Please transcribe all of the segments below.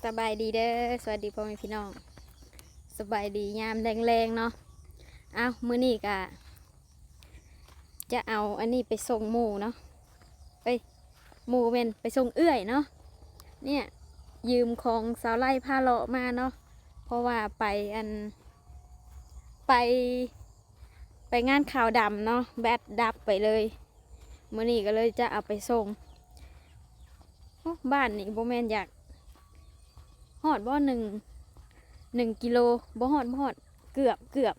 ສະບາຍດີເດີ ສະຫວັດດີພໍ່ແມ່ພີ່ນ້ອງ ສະບາຍດີຍາມແລງໆເນາະ. ອ້າວ ມື້ນີ້ກະຈະເອົາອັນນີ້ໄປສົ່ງໝູ່ເນາະ ເອີຍ ໝູ່ແມ່ນໄປສົ່ງເອື້ອຍເນາະ. ເນຍ ຢືມຂອງສາວໄລພາເລາະມາເນາະ ເພາະວ່າໄປອັນ ໄປ ໄປງານຂາວດຳເນາະ ແບັດດັບໄປເລີຍ. ມື້ນີ້ກໍເລີຍຈະເອົາໄປສົ່ງ. ໂອ້ ບ້ານນີ້ບໍ່ແມ່ນຢາກຮອດບໍ່ ໜຶ່ງ ໜຶ່ງກິໂລ ບໍ່ຮອດ ບໍ່ຮອດ ເກືອບ ເກືອບ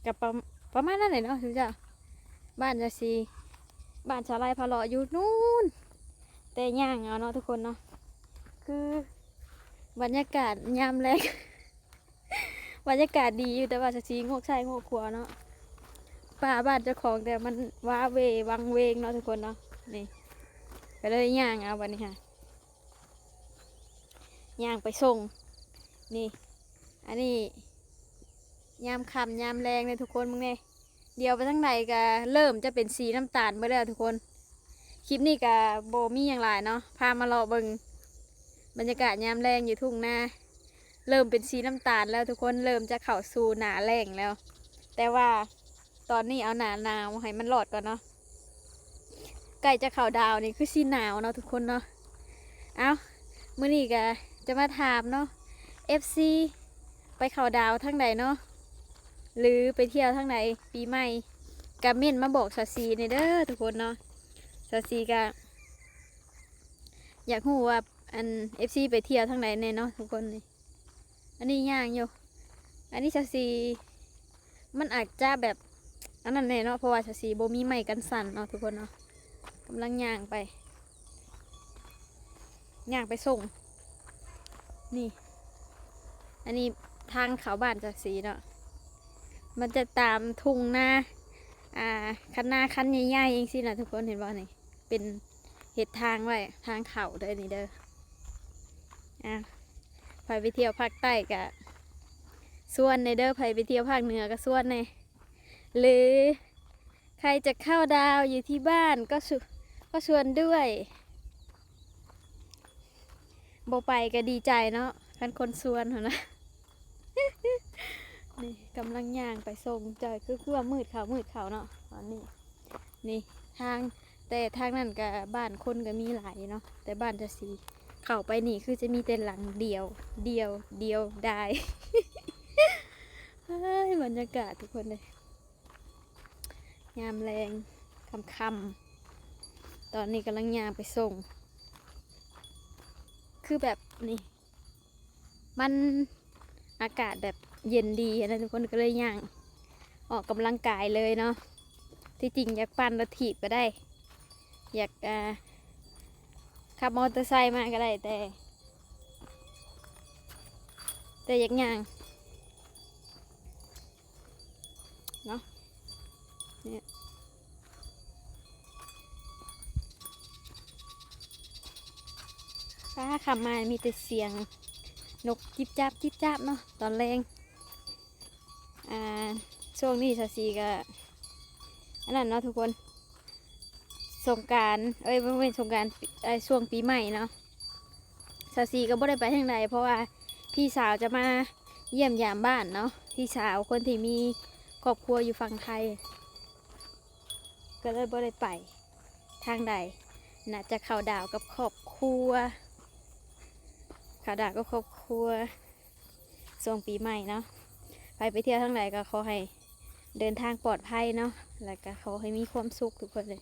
ກໍປະ ປະມານນັ້ນແຫຼະເນາະທຸກເຈົ້າ. ບ້ານຊາຊີ ບ້ານສາວໄລພາເລາະຢູ່ນູ້ນ ແຕ່ຍ່າງເອົາເນາະທຸກຄົນເນາະ. ຄືບັນຍາກາດຍາມແລງ ບັນຍາກາດດີຢູ່ ແຕ່ວ່າຊາຊີງອກຊ້າຍງອກຂວາເນາະ. ປ່າບ້ານເຈົ້າຂອງ ແຕ່ມັນວ້າເວວັງເວງເນາະທຸກຄົນເນາະ. ນີ້ ກໍເລີຍຍ່າງເອົາບັດນີ້ຫາ ຍ່າງໄປສົ່ງ. ນີ້ ອັນນີ້ຍາມຄ່ຳຍາມແລງເດ້ທຸກຄົນ ເບິ່ງແດ່ ດຽວໄປທາງໃດກໍເລີ່ມຈະເປັນສີນ້ຳຕານເບິດແລ້ວທຸກຄົນ. ຄລິບນີ້ກໍບໍ່ມີຫຍັງຫຼາຍເນາະ ພາມາເລາະເບິ່ງບັນຍາກາດຍາມແລງຢູ່ທົ່ງນາ. ເລີ່ມເປັນສີນ້ຳຕານແລ້ວທຸກຄົນ ເລີ່ມຈະເຂົ້າສູ່ໜ້າແລ້ງແລ້ວ ແຕ່ວ່າຕອນນີ້ເອົາໜ້າໜາວໃຫ້ມັນລອດກ່ອນເນາະ. ໃກ້ຈະເຂົ້າດາວນີ້ຄືຊິໜາວເນາະທຸກຄົນເນາະ. ເອົ້າ ມື້ນີ້ກະຈະມາຖາມເນາະ ເອັຟຊີ ໄປເຂົ້າດາວທາງໃດເນາະ ຫຼືໄປທ່ຽວທາງໃດປີໃໝ່ ກະເມັ້ນມາບອກສາວສີແດ່ເດີທຸກຄົນເນາະ. ສາວສີກະຢາກຮູ້ວ່າ ອັນ ເອັຟຊີ ໄປທ່ຽວທາງໃດແດ່ເນາະທຸກຄົນ. ນີ້ ອັນນີ້ຍ່າງຢູ່ ອັນນີ້ຊາຊີ ມັນອາດຈະແບບອັນນັ້ນແດ່ເນາະ ເພາະວ່າຊາຊີບໍ່ມີໄມ້ກັນສັ່ນເນາະທຸກຄົນເນາະ. ກຳລັງຍ່າງໄປ ຍ່າງໄປສົ່ງ. ນີ້ ອັນນີ້ທາງເຂົ້າບ້ານຊາຊີເນາະ ມັນຈະຕາມທົ່ງນາ ອ່າ ຄັນນາຄັນໃຫຍ່ໆຈັ່ງຊີ້ນະທຸກຄົນ ເຫັນບໍ່ນີ້ ເປັນເຮັດທາງໄວ້ ທາງເຂົ້າເດີນີ້ເດີ. ອ່າ ໃຜໄປທ່ຽວພາກໃຕ້ກະຊວນແດ່ເດີ ໃຜໄປທ່ຽວພາກເໜືອກະຊວນແດ່ ຫຼືໃຄຈະເຂົ້າດາວຢູ່ທີ່ບ້ານກໍຊວນ ກໍຊວນດ້ວຍ. ບໍ່ໄປກໍດີໃຈເນາະ ຄັນຄົນຊວນຫັ້ນນະ. ນີ້ກຳລັງຍ່າງໄປສົ່ງ ຈ່ອຍຄື ຄືວ່າມືດເຂົ້າ ມືດເຂົ້າເນາະຕອນນີ້. ນີ້ທາງ ແຕ່ທາງນັ້ນກະບ້ານຄົນກະມີຫຼາຍເນາະ ແຕ່ບ້ານຈະສີເຂົ້າໄປນີ້ຄືຈະມີແຕ່ຫຼັງດຽວ ດຽວ ດຽວດາຍ. ເຮີ້ຍ ບັນຍາກາດທຸກຄົນເອີຍ ຍາມແລງຄ່ຳໆ ຕອນນີ້ກຳລັງຍ່າງໄປສົ່ງ ຄືແບບນີ້ ມັນອາກາດແບບເຢັນດີຫັ້ນນະທຸກຄົນ ກໍເລີຍຍ່າງອອກກຳລັງກາຍເລີຍເນາະ. ທີ່ຈິງຢາກປັ່ນລົດຖີບກໍໄດ້ ຢາກ ອ່າ ຂັບມໍເຕີໄຊມາກໍໄດ້ ແຕ່ ແຕ່ຢາກຍ່າງເນາະ. ນີ້ ຟ້າຄ່ຳມາມີແຕ່ສຽງນົກຈິບຈັບຈິບຈັບເນາະ ຕອນແລງ. ອ່າ ຊ່ວງນີ້ຊາຊີກະອັນນັ້ນເນາະທຸກຄົນ ສົງການ ເອີຍ ບໍ່ແມ່ນສົງການ ເອີຍ ຊ່ວງປີໃໝ່ເນາະ ຊາຊີກໍບໍ່ໄດ້ໄປທາງໃດ ເພາະວ່າພີ່ສາວຈະມາຢ້ຽມຢາມບ້ານເນາະ ພີ່ສາວຄົນທີ່ມີຄອບຄົວຢູ່ຝັ່ງໄທ ກໍເລີຍບໍ່ໄດ້ໄປທາງໃດ ໜ້າຈະເຂົ້າດາວກັບຄອບຄົວ ເຂົ້າດາວກັບຄອບຄົວ ຊ່ວງປີໃໝ່ເນາະ. ໃຜໄປທ່ຽວທາງໃດກໍຂໍໃຫ້ເດີນທາງປອດໄພເນາະ ແລ້ວກໍຂໍໃຫ້ມີຄວາມສຸກທຸກຄົນເລີຍ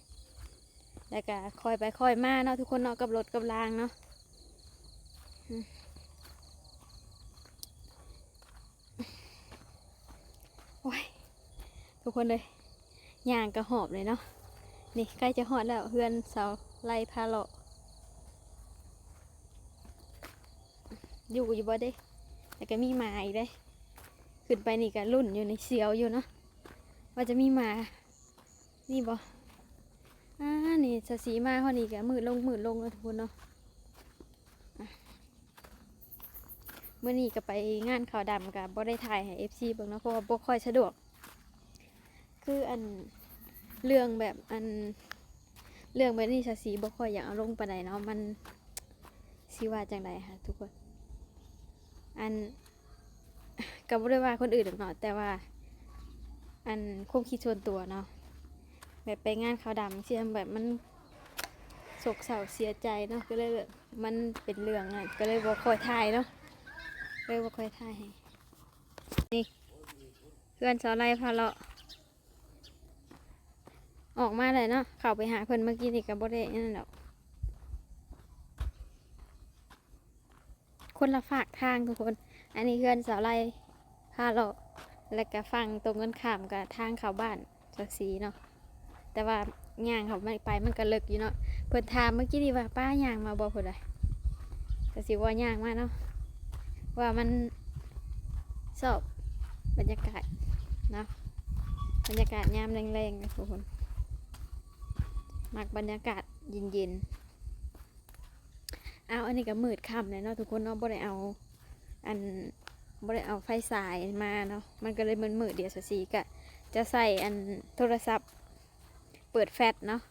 ແລ້ວກໍຄ່ອຍໄປຄ່ອຍມາເນາະທຸກຄົນເນາະ ກັບລົດກັບລາງເນາະ. ໂອ້ຍ ທຸກຄົນເອີຍ ຍ່າງກະຫອບເລີຍເນາະ. ນີ້ໃກ້ຈະຮອດແລ້ວ ເຮືອນສາວໄລພາເລາະ ຢູ່ຢູ່ບໍ່ເດ້ ແລ້ວກໍມີໝາອີກເດ້. ຂຶ້ນໄປນີ້ກໍລຸ້ນຢູ່ນີ້ ສຽວຢູ່ເນາະ ວ່າຈະມີໝາ ນີ້ບໍ່. ອ່າ ນີ້ຊາຊີມາຮອດນີ້ກໍມືດລົງ ມືດລົງເນາະທຸກຄົນເນາະ. ມື້ນີ້ກໍໄປງານຂາວດຳ ກໍບໍ່ໄດ້ຖ່າຍໃຫ້ເອັຟຊີເບິ່ງເນາະ ເພາະວ່າບໍ່ຄ່ອຍສະດວກ ຄືອັນ ເລື່ອງແບບ ອັນ ເລື່ອງແບບນີ້ຊາຊີບໍ່ຄ່ອຍຢາກເອົາລົງປານໃດເນາະ ມັນ ຊິວ່າຈັ່ງໃດຫາທຸກຄົນ ອັນ ກໍບໍ່ໄດ້ວ່າຄົນອື່ນດອກເນາະ ແຕ່ວ່າ ອັນ ຄວາມຄິດສ່ວນຕົວເນາະ ແບບໄປງານຂາວດຳຈັ່ງຊີ້ ແບບມັນໂສກເສົ້າເສຍໃຈເນາະ ກໍເລີຍແບບ ມັນເປັນເລື່ອງນັ້ນ ກໍເລີຍບໍ່ຄ່ອຍຖ່າຍເນາະ ເລີຍບໍ່ຄ່ອຍຖ່າຍໃຫ້. ນີ້ ເຮືອນສາວໄລພາເລາະ ອອກມາແລ້ວເນາະ ເຂົ້າໄປຫາເພິ່ນເມື່ອກີ້ນີ້ກໍບໍ່ໄດ້ອັນນັ້ນດອກ ຄົນລະຟາກທາງທຸກຄົນ. ອັນນີ້ເຮືອນສາວໄລພາເລາະ ແລ້ວກະຝັ່ງຕົງກັນຂ້າມກະທາງເຂົ້າບ້ານສາວສີເນາະ ແຕ່ວ່າຍ່າງເຂົ້າໄປມັນກະເລິກຢູ່ເນາະ. ເພິ່ນຖາມເມື່ອກີ້ນີ້ວ່າ ປ້າຍ່າງມາບໍ່ ເພິ່ນວ່າ ກະຊິວ່າຍ່າງມາເນາະ ວ່າມັນຊອບບັນຍາກາດເນາະ ບັນຍາກາດຍາມແລງໆ ທຸກຄົນ ມັກບັນຍາກາດເຢັນໆ. ອ້າວ ອັນນີ້ກໍມືດຄ່ຳແລ້ວເນາະທຸກຄົນເນາະ ບໍ່ໄດ້ເອົາ ອັນ ບໍ່ໄດ້ເອົາໄຟສາຍມາເນາະ ມັນກໍເລີຍມືດໆ. ດຽວສາວສີກໍຈະໃຊ້ ອັນ ໂທລະສັບເປີດແຟລຊເນາະ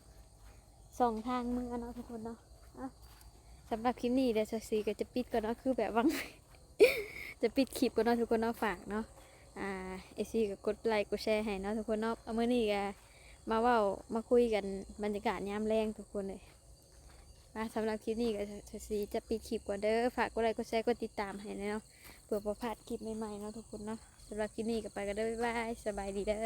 ສ່ອງທາງເມືອເນາະທຸກຄົນເນາະ. ອ່ະ ສຳລັບຄລິບນີ້ ດຽວສາວສີກໍຈະປິດກ່ອນເນາະ ຄືແບບຫວັງ ຈະປິດຄລິບກ່ອນເນາະທຸກຄົນເນາະ. ຝາກເນາະ ອ່າ ເອັຟຊີກໍກົດໄລກົດແຊໃຫ້ເນາະທຸກຄົນເນາະ. ເອົາ ມື້ນີ້ກໍມາເວົ້າມາຄຸຍກັນບັນຍາກາດຍາມແລງທຸກຄົນເອີຍ. ອ່າ ສຳລັບຄລິບນີ້ກໍສາວສີຈະປິດຄລິບກ່ອນເດີ. ຝາກກົດໄລກົດແຊກົດຕິດຕາມໃຫ້ແດ່ເນາະ ເພື່ອບໍ່ພາດຄລິບໃໝ່ໆເນາະທຸກຄົນເນາະ. ສຳລັບຄລິບນີ້ກໍໄປກ່ອນເດີ ບາຍບາຍ ສະບາຍດີເດີ.